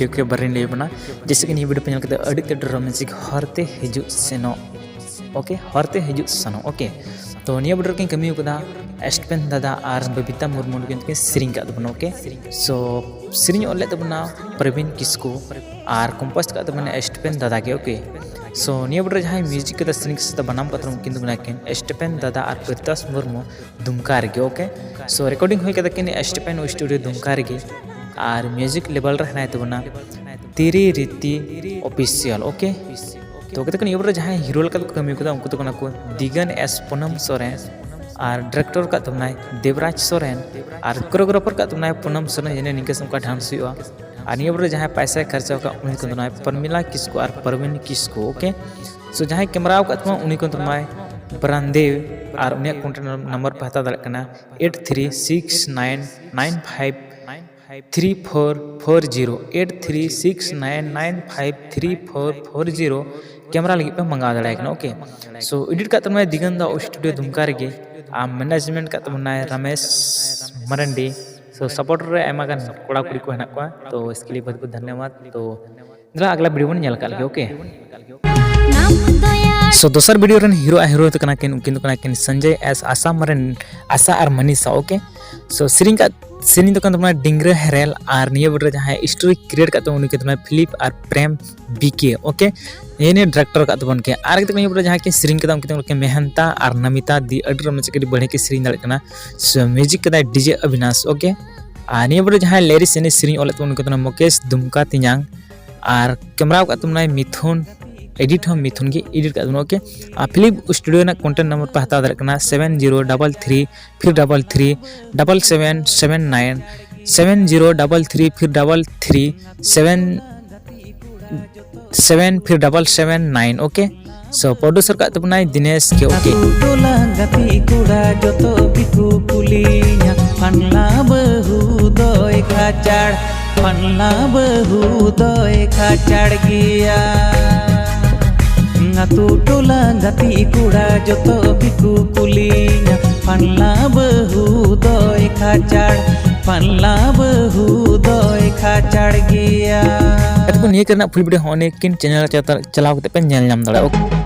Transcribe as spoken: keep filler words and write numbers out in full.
Video ᱠᱮ ᱵᱟᱨᱮᱧ ᱞᱟᱹᱭ ᱵᱚᱱᱟ᱾ ᱡᱮᱭᱥᱮ ᱠᱤ ᱱᱤᱭᱟᱹ ᱵᱷᱤᱰᱤᱭᱳ ᱯᱮ ᱧᱮᱞ ᱠᱮᱫᱟ, ᱟᱹᱰᱤ ᱛᱮᱫ ᱨᱳᱢᱟᱱᱴᱤᱠ ᱦᱚᱨᱛᱮ ᱦᱤᱡᱩᱜ ᱥᱮᱱᱚᱜ, ᱳᱠᱮ, ᱦᱚᱨᱛᱮ ᱦᱤᱡᱩᱜ ᱥᱮᱱᱚᱜ, ᱳᱠᱮ᱾ ᱛᱚ ᱱᱤᱭᱟᱹ ᱵᱷᱤᱰᱤᱭᱳ ᱨᱮᱠᱤᱱ ᱠᱟᱹᱢᱤ ᱠᱟᱫᱟ ᱮᱥᱴᱯᱮᱱ ᱫᱟᱫᱟ ᱟᱨ ᱵᱚᱵᱤᱛᱟ ᱢᱩᱨᱢᱩ ᱱᱩᱠᱤᱱ ᱠᱤᱱ ᱥᱮᱨᱮᱧ ᱠᱟᱫ ᱛᱟᱵᱚᱱᱟ, ᱳᱠᱮ᱾ ᱥᱳ ᱥᱮᱨᱮᱧ ᱚᱞ ᱞᱮᱫ ᱛᱟᱵᱚᱱᱟ ᱯᱨᱚᱵᱤᱱ ᱠᱤᱥᱠᱩ ᱟᱨ ᱠᱚᱢᱯᱳᱡᱽ ᱠᱟᱫ ᱛᱟᱵᱚᱱᱟ ᱮᱥᱴᱯᱮᱱ ᱫᱟᱫᱟ ᱜᱮ, ᱳᱠᱮ᱾ ᱥᱳ ᱱᱤᱭᱟᱹ ᱵᱷᱤᱰᱤᱭᱳ ᱨᱮ ᱡᱟᱦᱟᱸᱭ ᱢᱤᱭᱩᱡᱤᱠ ᱠᱟᱫᱟ, ᱥᱮᱨᱮᱧ ᱥᱟᱶᱛᱮ ᱵᱟᱱᱟᱢ ᱠᱟᱛᱮ ᱩᱱᱠᱤᱱ ᱫᱚ ᱠᱟᱱᱟ ᱠᱤᱱ ᱮᱥᱴᱯᱮᱱ ᱫᱟᱫᱟ ᱟᱨ ᱯᱨᱤᱛᱟᱥ ᱢᱩᱨᱢᱩ, ᱫᱩᱢᱠᱟ ᱨᱮᱜᱮ, ᱳᱠᱮ᱾ ᱥᱳ ᱨᱮᱠᱚᱨᱰᱤᱝ ᱦᱩᱭ ᱠᱟᱫᱟ ᱠᱤᱱ ᱮᱥᱴᱯᱮᱱ ᱥᱴᱩᱰᱤᱭᱳ ᱫᱩᱢᱠᱟ ᱨᱮᱜᱮ᱾ ᱟᱨ ᱢᱤᱭᱩᱡᱤᱠ ᱞᱮᱵᱮᱞ ᱨᱮ ᱦᱮᱱᱟᱭ ᱛᱟᱵᱚᱱᱟ ᱛᱤᱨᱤ ᱨᱤᱛᱤ ᱚᱯᱷᱤᱥᱤᱭᱟᱞ, ᱳᱠᱮ᱾ ᱛᱚ ᱠᱟᱛᱮ ᱠᱚ ᱱᱤᱭᱟᱹ ᱵᱚᱨᱮ ᱡᱟᱦᱟᱸᱭ ᱦᱤᱨᱳ ᱞᱮᱠᱟ ᱠᱚ ᱠᱟᱹᱢᱤ ᱠᱟᱫᱟ, ᱩᱱᱠᱩ ᱫᱚ ᱠᱟᱱᱟ ᱠᱚ ᱫᱤᱜᱟᱱ ᱮᱥ ᱯᱩᱱᱟᱢ ᱥᱚᱨᱮᱱ ᱟᱨ ᱰᱤᱨᱮᱠᱴᱚᱨ ᱠᱟᱫ ᱛᱟᱵᱚᱱᱟᱭ ᱫᱮᱵᱽᱨᱟᱡᱽ ᱥᱚᱨᱮᱱ ᱟᱨ ᱠᱳᱨᱤᱭᱳᱜᱨᱟᱯᱷᱟᱨ ᱠᱟᱫ ᱛᱟᱵᱚᱱᱟᱭ ᱯᱩᱱᱟᱢ ᱥᱚᱨᱮᱱ᱾ ᱡᱟᱹᱱᱤᱡ ᱱᱤᱝᱠᱟᱹ ᱥᱮ ᱚᱱᱠᱟ ᱰᱟᱱᱥ ᱦᱩᱭᱩᱜᱼᱟ᱾ ᱟᱨ ᱱᱤᱭᱟᱹ ᱵᱚᱨᱮ ᱡᱟᱦᱟᱸᱭ ᱯᱟᱭᱥᱟᱭ ᱠᱷᱚᱨᱪᱟ ᱟᱠᱟᱫ, ᱩᱱᱤ ᱠᱚ ᱫᱚ ᱯᱨᱚᱢᱤᱞᱟ ᱠᱤᱥᱠᱩ ᱟᱨ ᱯᱨᱚᱵᱤᱱ ᱠᱤᱥᱠᱩ, ᱳᱠᱮ᱾ ᱥᱳ ᱡᱟᱦᱟᱸᱭ ᱠᱮᱢᱮᱨᱟ ᱟᱠᱟᱫ ᱛᱟᱵᱚᱱᱟ, ᱩᱱᱤ ᱠᱚ ᱫᱚ ᱯᱨᱟᱱᱫᱮᱵᱽ, ᱟᱨ ᱩᱱᱤᱭᱟᱜ ᱠᱚᱱᱴᱮᱠᱴ ᱱᱟᱢᱵᱟᱨ ᱯᱮ ᱦᱟᱛᱟᱣ ᱫᱟᱲᱮᱭᱟᱜ ᱠᱟᱱᱟ eight three six nine nine five three four four zero, eight three six nine nine five three four four zero᱾ Camera ᱞᱟᱹᱜᱤᱫ ᱯᱮ ᱢᱟᱸᱜᱟᱣ ᱫᱟᱲᱮᱭᱟᱜ ᱠᱟᱱᱟ, ᱳᱠᱮ᱾ ᱥᱳ ᱮᱰᱤᱴ ᱠᱟᱫ ᱛᱟᱵᱚᱱᱟᱭ ᱫᱤᱜᱟᱱᱫᱟ ᱥᱴᱩᱰᱤᱭᱳ ᱫᱩᱢᱠᱟ ᱨᱮᱜᱮ, ᱟᱨ ᱢᱮᱱᱮᱡᱽᱢᱮᱱᱴ ᱠᱟᱫ ᱛᱟᱵᱚᱱᱟᱭ ᱨᱟᱢᱮᱥ ᱢᱟᱨᱟᱱᱰᱤ᱾ ᱥᱳ ᱥᱟᱯᱳᱨᱴ ᱨᱮ ᱟᱭᱢᱟ ᱜᱟᱱ ᱠᱚᱲᱟ ᱠᱩᱲᱤ ᱠᱚ ᱦᱮᱱᱟᱜ ᱠᱚᱣᱟ, ᱛᱚ ᱤᱥᱠᱮ ᱞᱤᱭᱮ ᱵᱚᱦᱩᱛ ᱵᱚᱦᱩᱛ ᱫᱷᱚᱱᱭᱚᱵᱟᱫ᱾ ᱛᱚ ᱫᱮᱞᱟ ᱟᱜᱽᱞᱟ ᱵᱷᱤᱰᱤᱭᱳ ᱵᱚᱱ ᱧᱮᱞ ᱠᱟᱜ ᱞᱮᱜᱮ, ᱳᱠᱮ᱾ ᱥᱳ ᱫᱚᱥᱟᱨ ᱵᱷᱤᱰᱤᱭᱳ ᱨᱮᱱ ᱦᱤᱨᱳ ᱟᱨ ᱦᱤᱨᱳᱭᱤᱱ ᱫᱚ ᱠᱟᱱᱟ ᱠᱤᱱ, ᱩᱱᱠᱤᱱ ᱫᱚ ᱠᱟᱱᱟ ᱠᱤᱱ ᱥᱚᱧᱡᱚᱭ ᱮᱥ ᱟᱥᱟ ᱢᱟᱨᱮᱱ, ᱟᱥᱟ ᱟᱨ ᱢᱟᱱᱤᱥᱟ, ᱳᱠᱮ᱾ ᱥᱳ ᱥᱮᱨᱮᱧ ᱠᱟᱜ, ᱥᱮᱨᱮᱧ ᱫᱚ ᱠᱟᱱ ᱛᱟᱵᱚᱱᱟ ᱰᱤᱝᱜᱽᱨᱟᱹ ᱦᱮᱨᱮᱞ, ᱟᱨ ᱱᱤᱭᱟᱹ ᱵᱷᱤᱰᱤᱭᱳ ᱨᱮ ᱡᱟᱦᱟᱸᱭ ᱥᱴᱳᱨᱤ ᱠᱨᱤᱭᱮᱴ ᱠᱟᱜ ᱛᱟᱵᱚᱱᱟ ᱩᱱᱤ ᱠᱟᱱ ᱛᱟᱵᱚᱱᱟ ᱯᱷᱤᱞᱤᱯ ᱟᱨ ᱯᱨᱮᱢ ᱵᱤᱠᱮ, ᱳᱠᱮ᱾ ᱱᱤᱭᱟᱹ ᱱᱤᱭᱟᱹ ᱰᱤᱨᱮᱠᱴᱚᱨ ᱠᱟᱜ ᱛᱟᱵᱚᱱ ᱠᱮ, ᱟᱨ ᱠᱟᱛᱮ ᱱᱤᱭᱟᱹ ᱵᱷᱤᱰᱤᱭᱳ ᱨᱮ ᱡᱟᱦᱟᱸᱭ ᱠᱤᱱ ᱥᱮᱨᱮᱧ ᱠᱟᱫᱟ ᱩᱱᱠᱤᱱ ᱫᱚ ᱠᱟᱱᱟ ᱠᱤᱱ ᱢᱮᱦᱟᱱᱛᱟ ᱟᱨ ᱱᱟᱢᱤᱛᱟ ᱫᱤ, ᱟᱹᱰᱤ ᱨᱚᱢᱚᱡᱽ ᱟᱹᱰᱤ ᱵᱟᱹᱲᱤᱡ ᱠᱤᱱ ᱥᱮᱨᱮᱧ ᱫᱟᱲᱮᱭᱟᱜ ᱠᱟᱱᱟ᱾ ᱥᱳ ᱢᱤᱭᱩᱡᱤᱠ ᱠᱟᱫᱟᱭ ᱰᱤᱡᱮ ᱚᱵᱤᱱᱟᱥ, ᱳᱠᱮ᱾ ᱟᱨ ᱱᱤᱭᱟᱹ ᱵᱷᱤᱰᱤᱭᱳ ᱨᱮ ᱡᱟᱦᱟᱸᱭ ᱞᱤᱨᱤᱠᱥ ᱮᱱᱮᱡ ᱥᱮᱨᱮᱧ ᱚᱞᱮᱫ ᱛᱟᱵᱚᱱᱟ ᱩᱱᱤ ᱠᱟᱱ ᱛᱟᱵᱚᱱᱟ ᱢᱩᱠᱮᱥ ᱫᱩᱢᱠᱟ ᱛᱤᱧᱟᱝ, ᱟᱨ ᱠᱮᱢᱮᱨᱟ ᱟᱠᱟᱫ ᱛᱟᱵᱚᱱᱟᱭ ᱢᱤᱛᱷᱩᱱ, ᱮᱰᱤᱴ ᱦᱚᱸ ᱢᱤᱛᱷᱩᱱ ᱜᱮ ᱮᱰᱤᱴ ᱟᱠᱟᱫ ᱛᱟᱵᱚᱱᱟ, ᱳᱠᱮ᱾ ᱟᱨ ᱯᱷᱤᱞᱤᱯ ᱥᱴᱩᱰᱤᱭᱳ ᱨᱮᱱᱟᱜ ᱠᱚᱱᱴᱮᱠᱴ ᱱᱟᱢᱵᱟᱨ ᱯᱮ ᱦᱟᱛᱟᱣ ᱫᱟᱲᱮᱭᱟᱜ ᱠᱟᱱᱟ seven zero double three three double three double seven seven nine, seven zero double three three double three seven seven three double seven nine, okay. So producer ᱠᱟᱜ ᱛᱟᱵᱚᱱᱟᱭ ᱫᱤᱱᱮᱥ ᱠᱮ, okay. ᱟᱹᱛᱩ ᱴᱚᱞᱟ ᱜᱟᱛᱮ ᱠᱚᱲᱟ ᱡᱚᱛᱚ ᱜᱮᱠᱚ ᱠᱩᱞᱤᱧᱟ, ᱯᱷᱟᱱᱞᱟ ᱵᱟᱹᱦᱩ ᱫᱚᱭ ᱠᱷᱟᱪᱟᱲ, ᱯᱷᱟᱱᱞᱟ ᱵᱟᱹᱦᱩ ᱫᱚᱭ ᱠᱷᱟᱪᱟᱲ ᱜᱮᱭᱟ᱾ ᱟᱹᱛᱩ ᱴᱚᱞᱟ ᱜᱟᱛᱮ ᱠᱚᱲᱟ ᱡᱚᱛᱚ ᱜᱮᱠᱚ ᱠᱩᱞᱤᱧᱟ, ᱯᱷᱟᱱᱞᱟ ᱵᱟᱹᱦᱩ ᱫᱚᱭ ᱠᱷᱟᱪᱟᱲ, ᱯᱟᱞᱞᱟ ᱵᱟᱹᱦᱩ ᱫᱚᱭ ᱠᱷᱟᱪᱟᱲ ᱜᱮᱭᱟ᱾ ᱮᱛᱚ ᱱᱤᱭᱟᱹ ᱠᱚᱨᱮᱱᱟᱜ ᱯᱷᱩᱞ ᱵᱷᱤᱰᱤᱭᱳ ᱦᱚᱸ ᱱᱤᱭᱟᱹ ᱠᱤᱱ ᱪᱮᱱᱮᱞ ᱪᱮᱛᱟᱱ ᱪᱟᱞᱟᱣ ᱠᱟᱛᱮ ᱯᱮ ᱧᱮᱞ ᱧᱟᱢ ᱫᱟᱲᱮᱭᱟᱜᱼᱟ᱾